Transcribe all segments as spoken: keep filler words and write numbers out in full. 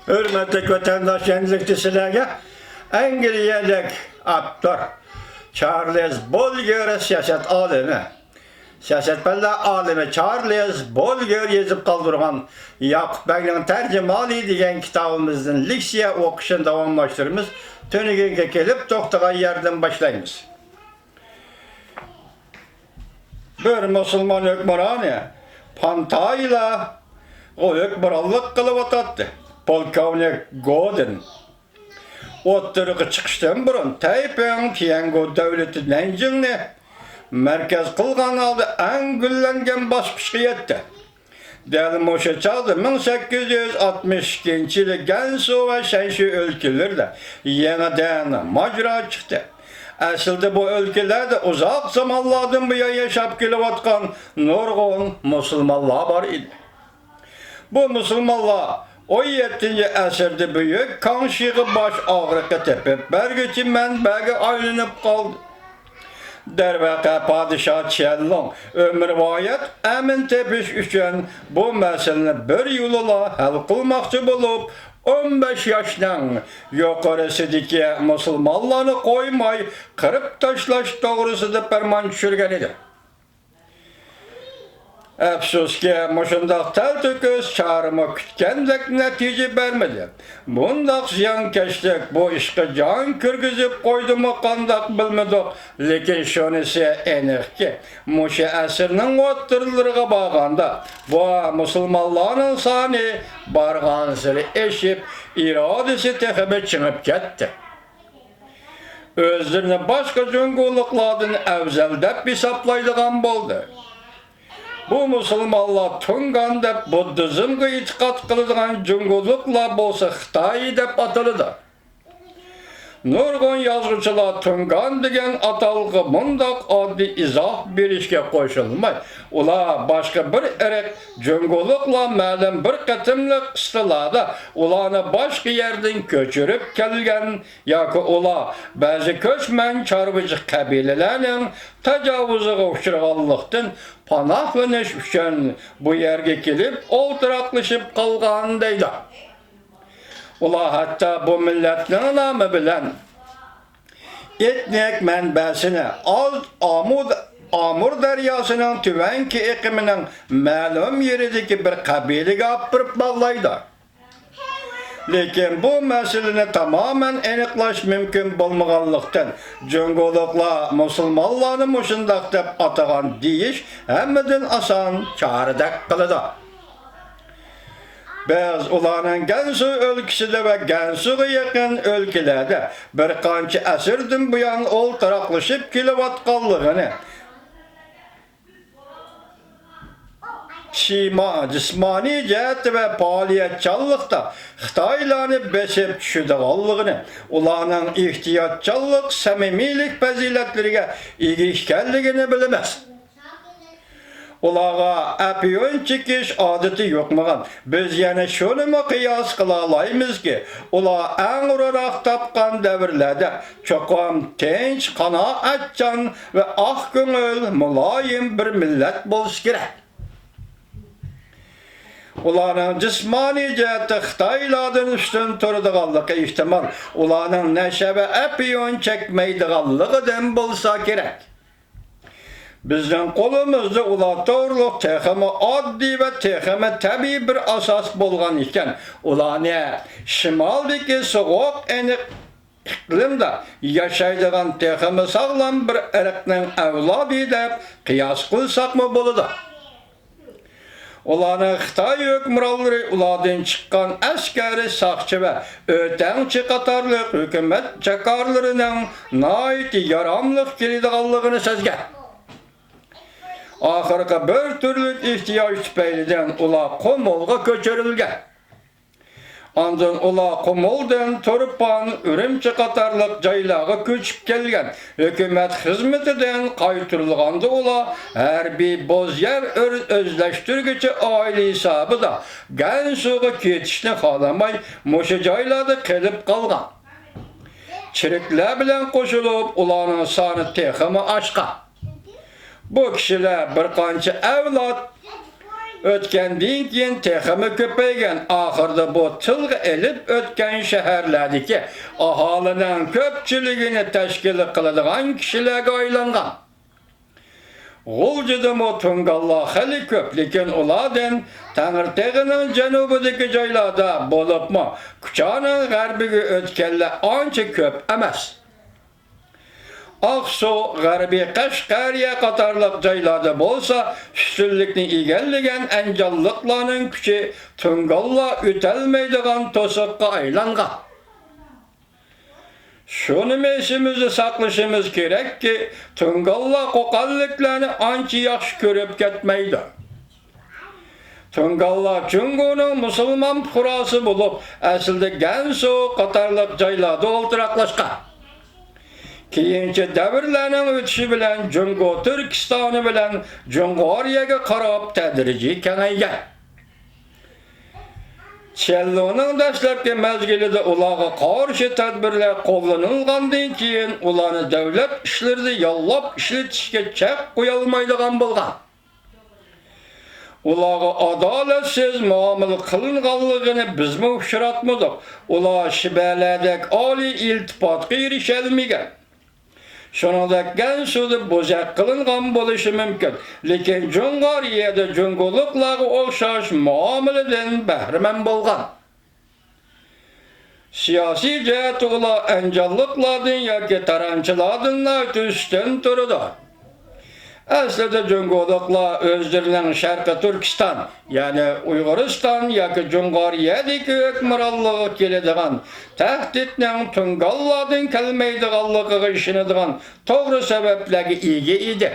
ھۆرمەتلىك ۋەتەنداش، ئەمدىلىكتە سىلەرگە ئەنگلىيەلىك ئاپتور چارلىز بولگېر، سىياسەت ئالىمى، سىياسەت پەنلەر ئالىمى چارلىز بولگېر يېزىپ قالدۇرغان ياقۇپ بەگنىڭ تەرجىمىھالى دېگەن كىتابىمىزدىن لېكسىيە ئوقۇشنى داۋاملاشتۇرىمىز. تۈنۈگۈنگە كېلىپ توختىغان يەردىن باشلايمىز. بىر مۇسۇلمان ھۆكۈمرانى پانتايلا ھۆكۈمرانلىق قىلىۋاتاتتى. پولكوۋنىك گودىن ئوتتۇرىغا چىقىشتىن بۇرۇن، تەيپىڭ تيەنگو دۆلىتى نەنجىڭنى مەركەز قىلغان ھالدا ئەڭ گۈللەنگەن باسقۇچقا يەتتى. دەل مۇشۇ چاغدا مىڭ سەككىز يۈز ئاتمىش ئىككىنچى يىلى گەنسۇ ۋە شەنشى ئۆلكىلىرىدە يېڭىدىن ماجىرا چىقتى. ئەسلىدە بۇ ئۆلكىلەردە ئۇزاق زامانلاردىن بۇيان ياشاپ كېلىۋاتقان نۇرغۇن مۇسۇلمانلار بار ئىدى. بۇ مۇسۇلمانلار ئون يەتتىنچى ئەسىردە بۈيۈك كاڭشىغا باش ئاغرىقى تېپىپ بەرگۈچى مەنبەگە ئايلىنىپ قالدى. دەرۋەقە، پادىشاھ چيەنلۇڭ ئۆمۈرۋايەت ئەمىن تېپىش ئۈچۈن بۇ مەسىلىنى بىر يولىلا ھەل قىلماقچى بولۇپ، ئون بەش ياشنىڭ يۇقىرىسىدىكى مۇسۇلمانلارنى قويماي قىرىپ تاشلاش توغرىسىدا پەرمان چۈشۈرگەن ئىدى. ئەپسۇسكى، مۇشۇنداق تەلتۆكۈس چارىمۇ كۈتكەندەك نەتىجە بەرمىدى. بۇنداق زىيانكەشلىك بۇ ئىشقا جان كىرگۈزۈپ قويدىمۇ قانداق بىلمىدۇق، لېكىن شۇنىسى ئېنىقكى، مۇشۇ ئەسىرنىڭ ئوتتۇرىلىرىغا بارغاندا، بۇ مۇسۇلمانلارنىڭ سانى بارغانسېرى ئېشىپ، ئىرادىسى تېخىمۇ چىڭىپ كەتتى. ئۆزلىرىنى باشقا جۇڭگولۇقلاردىن ئەۋزەل دەپ ھېسابلايدىغان بولدى. بۇ مۇسۇلمانلار تۇڭگان دەپ بۇددىزمغا ئېتىقاد قىلىدىغان جۇڭگولۇقلار بولسا خىتاي دەپ ئاتىلىدۇ. نۇرغۇن يازغۇچىلار تۇڭگان دېگەن ئاتالغۇغا مۇنداق ئاددىي ئىزاھ بېرىشكە قوشۇلماي، ئۇلار باشقا بىر ئىرق، جۇڭگولۇقلار مەلۇم بىر قېتىملىق ئىستىلادا ئۇلارنى باشقا يەردىن كۆچۈرۈپ كەلگەن ياكى ئۇلار بەزى كۆچمەن چارۋىچى قەبىلىلەرنىڭ تاجاۋۇزىغا ئۇچرىغانلىقتىن پاناھلىنىش ئۈچۈن بۇ يەرگە كېلىپ ئولتۇراقلىشىپ قالغان دەيدۇ. ئۇلار ھەتتا بۇ مىللەتنىڭ نامى بىلەن ئېتنىك مەنبەسىنى ئاز ئامۇ-، ئامۇر دەرياسىنىڭ تۆۋەنكى ئېقىمىنىڭ مەلۇم يېرىدىكى بىر قەبىلىگە ئاپىرىپ باغلايدۇ. لېكىن بۇ مەسىلىنى تامامەن ئېنىقلاش مۇمكىن بولمىغانلىقتىن، جۇڭگولۇقلار مۇسۇلمانلارنى مۇشۇنداق دەپ ئاتىغان دېيىش ھەممىدىن ئاسان چارىدەك قىلىدۇ. بىز ئۇلارنىڭ گەنسۇ ئۆلكىسىدە ۋە گەنسۇغا يېقىن ئۆلكىلەردە بىر قانچە ئەسىردىن بۇيان ئولتۇراقلىشىپ كېلىۋاتقانلىقىنى، شىما-، جىسمانىي جەھەتتە ۋە پائالىيەتچانلىقتا خىتايلارنى بېسىپ چۈشىدىغانلىقىنى، ئۇلارنىڭ ئېھتىياتچانلىق، سەمىمىيلىك پەزىلەتلىرىگە ئىگە ئىكەنلىكىنى بىلىمىز. ئۇلارغا ئەپيۈن چېكىش ئادىتى يۇقمىغان. بىز يەنە شۇنىمۇ قىياس قىلالايمىزكى، ئۇلار ئەڭ ئورۇنراق تاپقان دەۋرلەردە چوقۇم تىنچ، قانائەتچان ۋە ئاق كۆڭۈل، مۇلايىم بىر مىللەت بولسا كېرەك. ئۇلارنىڭ جىسمانىي جەھەتتە خىتايلاردىن ئۈستۈن تۇرىدىغانلىقى ئېھتىمال، ئۇلارنىڭ نەشە ۋە ئەپيۈن چەكمەيدىغانلىقىدىن بولسا كېرەك. بىزنىڭ قولىمىزدا ئۇلار توغرۇلۇق تېخىمۇ ئاددىي ۋە تېخىمۇ تەبىئىي بىر ئاساس بولغان ئىكەن، ئۇلارنى شىمالدىكى سوغۇق، ئېنىق ئىقلىمدا ياشايدىغان تېخىمۇ ساغلام بىر ئىرقنىڭ ئەۋلادى دەپ قىياس قىلساقمۇ بولىدۇ. ئۇلارنىڭ خىتاي ھۆكۈمرانلىرى ئۇلاردىن چىققان ئەسكەر، ساقچى ۋە ئۆتەڭچى قاتارلىق ھۆكۈمەت چاكارلىرىنىڭ ناھايىتى ياراملىق كېلىدىغانلىقىنى سەزگەن. ئاخىرقى بىر تۈرلۈك ئېھتىياج تۈپەيلىدىن ئۇلار قۇمۇلغا كۆچۈرۈلگەن. ئاندىن ئۇلار قۇمۇلدىن تۇرپان، ئۈرۈمچى قاتارلىق جايلارغا كۆچۈپ كەلگەن. ھۆكۈمەت خىزمىتىدىن قايتۇرۇلغاندا ئۇلار ھەربىي بوز يەر ئۆر-، ئۆزلەشتۈرگۈچى ئائىلە ھېسابىدا گەنسۇغا كېتىشنى خالىماي، مۇشۇ جايلاردا قېلىپ قالغان. چېرىكلەر بىلەن قوشۇلۇپ، ئۇلارنىڭ سانى تېخىمۇ ئاشقان. بۇ كىشىلەر بىر قانچە ئەۋلاد ئۆتكەندىن كېيىن تېخىمۇ كۆپەيگەن، ئاخىرىدا بۇ تىلغا ئېلىپ ئۆتكەن شەھەرلەردىكى ئاھالىنىڭ كۆپچىلىكىنى تەشكىل قىلىدىغان كىشىلەرگە ئايلانغان. غۇلجىدىمۇ تۇڭگانلار خېلى كۆپ، لېكىن ئۇلاردىن تەڭرىتېغىنىڭ جەنۇبىدىكى جايلاردا، بولۇپمۇ كۇچانىڭ غەربىگە ئۆتكەنلەر ئانچە كۆپ ئەمەس. ئاقسۇ، غەربىي قەشقەرىيە قاتارلىق جايلاردا بولسا ئۈستۈنلۈكنى ئىگىلىگەن ئەنجانلىقلارنىڭ كۈچى تۇڭگانلار ئۆتەلمەيدىغان توسۇققا ئايلانغان. شۇنىمۇ ئېسىمىزدە ساقلىشىمىز كېرەككى، تۇڭگانلار قوقەنلىكلەرنى ئانچە ياخشى كۆرۈپ كەتمەيدۇ. تۇڭگانلار جۇڭگونىڭ مۇسۇلمان پۇقراسى بولۇپ، ئەسلىدە گەنسۇ قاتارلىق جايلاردا ئولتۇراقلاشقان. كېيىنچە دەۋرلەرنىڭ ئۆتۈشى بىلەن جۇڭگو تۈركىستانى بىلەن جۇڭغارىيەگە قاراپ تەدرىجىي كېڭەيگەن. چيەنلۇنىڭ دەسلەپكى مەزگىلىدە ئۇلارغا قارشى تەدبىرلەر قوللىنىلغاندىن كېيىن، ئۇلارنى دۆلەت ئىشلىرىدا ياللاپ ئىشلىتىشكە چەك قويالمايدىغان بولغان. ئۇلارغا ئادالەتسىز مۇئامىلە قىلىنغانلىقىنى بىزمۇ ئۇچراتمىدۇق. ئۇلار شىبەلەردەك ئالىي ئىلتىپاتقا ئېرىشەلمىگەن. شۇنىڭدەك گەنسۇدا بوزەك قىلىنغان بولۇشى مۇمكىن، لېكىن جۇڭغارىيەدە جۇڭگولۇقلارغا ئوخشاش مۇئامىلىدىن بەھرىمەن بولغان. سىياسىي جەھەتتە ئۇلار ئەنجانلىقلاردىن ياكى تارانچىلاردىن ناھايىتى ئۈستۈن تۇرىدۇ. ئەسلىدە جۇڭگولۇقلار ئۆزلىرىنىڭ شەرقىي تۈركىستان، يەنى ئۇيغۇرىستان ياكى جۇڭغارىيەدىكى ھۆكۈمرانلىقىغا كېلىدىغان تەھدىتنىڭ تۇڭگانلاردىن كەلمەيدىغانلىقىغا ئىشىنىدىغان توغرا سەۋەبلەرگە ئىگە ئىدى.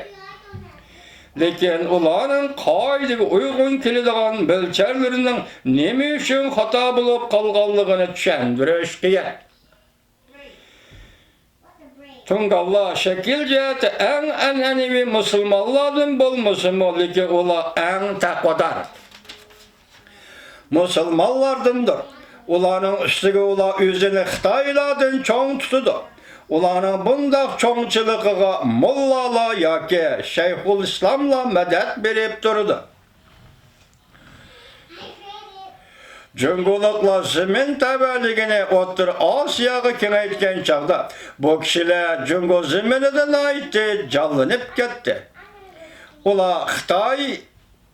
لېكىن ئۇلارنىڭ قائىدىگە ئۇيغۇن كېلىدىغان مۆلچەرلىرىنىڭ نېمە ئۈچۈن خاتا بولۇپ قالغانلىقىنى چۈشەندۈرۈش قىيىن. تۇڭگانلار شەكىل جەھەتتە ئەڭ ئەنئەنىۋى مۇسۇلمانلاردىن بولمىسىمۇ، لېكىن ئۇلار ئەڭ تەقۋادار مۇسۇلمانلاردىندۇر. ئۇلارنىڭ ئۈستىگە ئۇلار ئۆزىنى خىتايلاردىن چوڭ تۇتىدۇ. ئۇلارنىڭ بۇنداق چوڭچىلىقىغا موللالار ياكى شەيخۇلئىسلاملار مەدەت بېرىپ تۇرىدۇ. جۇڭگولۇقلار زېمىن تەۋەلىكىنى ئوتتۇرا ئاسىياغا كېڭەيتكەن چاغدا، بۇ كىشىلەر جۇڭگو زېمىنىدا ناھايىتى جانلىنىپ كەتتى. ئۇلار خىتاي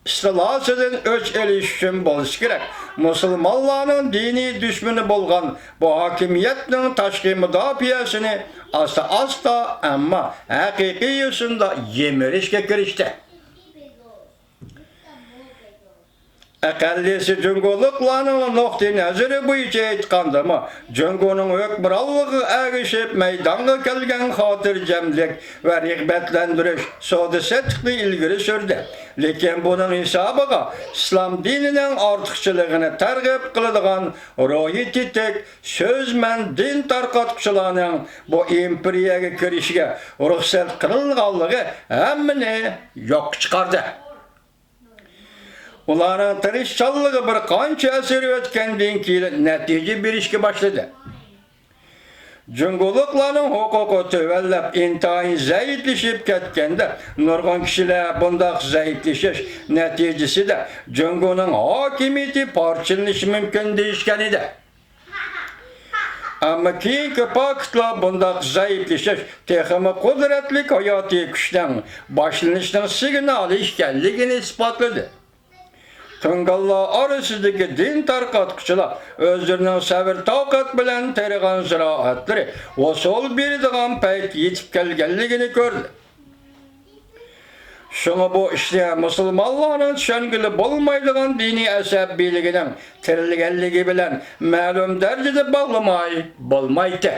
ئىستىلاسىدىن ئۆچ ئېلىش ئۈچۈن بولسا كېرەك، مۇسۇلمانلارنىڭ دىنىي دۈشمىنى بولغان بۇ ھاكىمىيەتنىڭ تاشقى مۇداپىئەسىنى ئاستا-ئاستا، ئەمما ھەقىقىي يوسۇندا يىمىرىشكە كىرىشتى. ئەقەللىسى جۇڭگولۇقلارنىڭ نۇقتىئى نەزىرى بويىچە ئېيتقاندىمۇ، جۇڭگونىڭ ھۆكۈمرانلىقىغا ئەگىشىپ مەيدانغا كەلگەن خاتىرجەملىك ۋە رىغبەتلەندۈرۈش سودا سېتىقنى ئىلگىرى سۈردى. لېكىن بۇنىڭ ھېسابىغا ئىسلام دىنىنىڭ ئارتۇقچىلىقىنى تەرغىب قىلىدىغان روھى تېتىك، سۆزمەن دىن تارقاتقۇچىلارنىڭ بۇ ئىمپېرىيەگە كىرىشىگە رۇخسەت قىلىنغانلىقى ھەممىنى يوققا چىقاردى. ئۇلارنىڭ تىرىشچانلىقى بىر قانچە ئەسىر ئۆتكەندىن كېيىن نەتىجە بېرىشكە باشلىدى. جۇڭگولۇقلارنىڭ ھوقۇقى تۆۋەنلەپ، ئىنتايىن زەئىپلىشىپ كەتكەندە، نۇرغۇن كىشىلەر بۇنداق زەئىپلىشىش نەتىجىسىدە جۇڭگونىڭ ھاكىمىيىتى پارچىلىنىشى مۇمكىن دېيىشكەن ئىدى. ئەمما كېيىنكى پاكىتلار بۇنداق زەئىپلىشىش تېخىمۇ قۇدرەتلىك ھاياتىي كۈچنىڭ باشلىنىشىنىڭ سىگنالى ئىكەنلىكىنى ئىسپاتلىدى. تۇڭگانلار ئارىسىدىكى دىن تارقاتقۇچىلار ئۆزلىرىنىڭ سەۋر-تاقەت بىلەن تېرىغان زىرائەتلىرى ھوسۇل بېرىدىغان پەيت يېتىپ كەلگەنلىكىنى كۆردى. شۇڭا بۇ ئىشنى مۇسۇلمانلارنىڭ چۈشەنگىلى بولمايدىغان دىنىي ئەسەبىيلىكىنىڭ تىرىلگەنلىكى بىلەن مەلۇم دەرىجىدە باغلىماي بولمايتتى.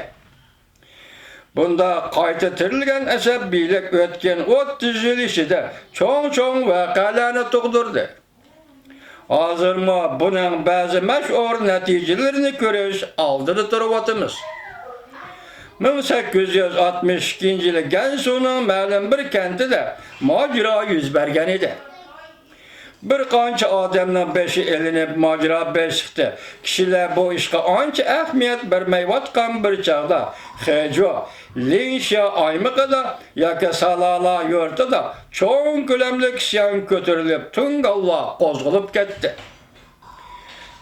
بۇنداق قايتا تىرىلگەن ئەسەبىيلىك ئۆتكەن ئوتتۇز يىل ئىچىدە چوڭ-چوڭ ۋەقەلەرنى تۇغدۇردى. ھازىرمۇ بۇنىڭ بەزى مەشھۇر نەتىجىلىرىنى كۆرۈش ئالدىدا تۇرۇۋاتىمىز. مىڭ سەككىز يۈز ئاتمىش ئىككىنچى يىلى گەنسۇنىڭ مەلۇم بىر كەنتىدە ماجىرا يۈز بەرگەن ئىدى. بىر قانچە ئادەمنىڭ بېشى ئېلىنىپ، ماجىرا بېسىقتى. كىشىلەر بۇ ئىشقا ئانچە ئەھمىيەت بەرمەيۋاتقان بىر چاغدا، خېجۇ، لىڭشيا ئايمىقىدا ياكى سالالا يۇرتىدا چوڭ كۆلەملىك ئىسيان كۆتۈرۈلۈپ، تۇڭگانلار قوزغىلىپ كەتتى.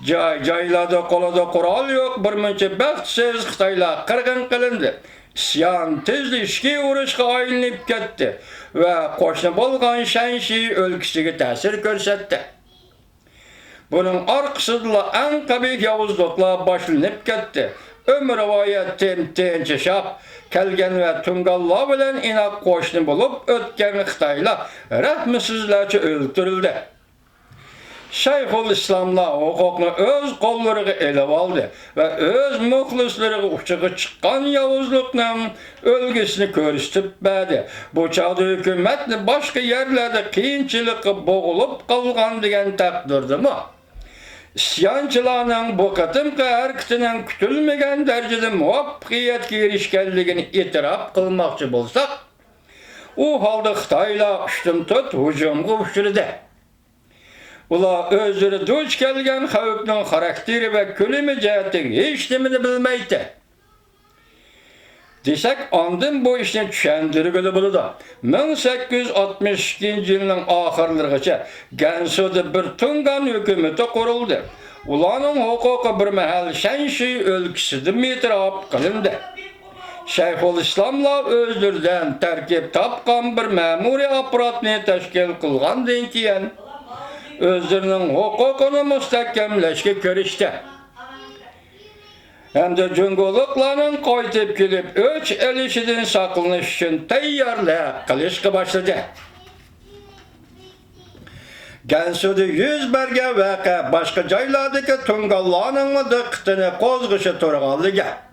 جاي-جايلاردا قولىدا قورال يوق، بىرمۇنچە بەختسىز خىتايلار قىرغىن قىلىندى. ئىسيان تېزلا ئىچكى ئۇرۇشقا ئايلىنىپ كەتتى ۋە قوشنا بولغان شەنشى ئۆلكىسىگە تەسىر كۆرسەتتى. بۇنىڭ ئارقىسىدىلا ئەڭ قەبىھ ياۋۇزلۇقلار باشلىنىپ كەتتى. ئۆمۈرۋايەت تىم تىنچ ياشاپ كەلگەن ۋە تۇڭگانلار بىلەن ئىناق قوشنا بولۇپ ئۆتكەن خىتايلار رەھمىسىزلەرچە ئۆلتۈرۈلدى. شەيخۇل ئىسلاملار ھوقۇقنى ئۆز قوللىرىغا ئېلىۋالدى ۋە ئۆز مۇخلىسلىرىغا ئۇچىغا چىققان ياۋۇزلۇقنىڭ ئۈلگىسىنى كۆرسىتىپ بەردى. بۇ چاغدا ھۆكۈمەتنى باشقا يەرلەردە قىيىنچىلىققا بوغۇلۇپ قالغان دېگەن تەقدىردىمۇ، ئىسيانچىلارنىڭ بۇ قېتىمقى ھەرىكىتىنىڭ كۈتۈلمىگەن دەرىجىدە مۇۋەپپەقىيەتكە ئېرىشكەنلىكىنى ئېتىراپ قىلماقچى بولساق، ئۇ ھالدا خىتايلار ئۇشتۇمتۇت ھۇجۇمغا ئۇچرىدى. ئۇلار ئۆزلىرى دۇچ كەلگەن خەۋپنىڭ خاراكتېرى ۋە كۆلىمى جەھەتتىن ھېچنېمىنى بىلمەيتتى. دېسەك، ئاندىن بۇ ئىشنى چۈشەندۈرگىلى بولىدۇ. مىڭ سەككىز يۈز ئاتمىش ئىككىنچى يىلنىڭ ئاخىرلىرىغىچە گەنسۇدا بىر تۇڭگان ھۆكۈمىتى قۇرۇلدى. ئۇلارنىڭ ھوقۇقى بىر مەھەل شەنشى ئۆلكىسىدىمۇ ئېتىراپ قىلىندى. شەيخۇلئىسلاملار ئۆزلىرىدىن تەركىب تاپقان بىر مەمۇرىي ئاپپاراتنى تەشكىل قىلغاندىن كېيىن، ئۆزلىرىنىڭ ھوقۇقىنى مۇستەھكەملەشكە كىرىشتى ھەمدە جۇڭگولۇقلارنىڭ قايتىپ كېلىپ ئۆچ ئېلىشىدىن ساقلىنىش ئۈچۈن تەييارلىق قىلىشقا باشلىدى. گەنسۇدا يۈز بەرگەن ۋەقە باشقا جايلاردىكى تۇڭگانلارنىڭمۇ دىققىتىنى قوزغىشى تۇرغانلىقى گەپ.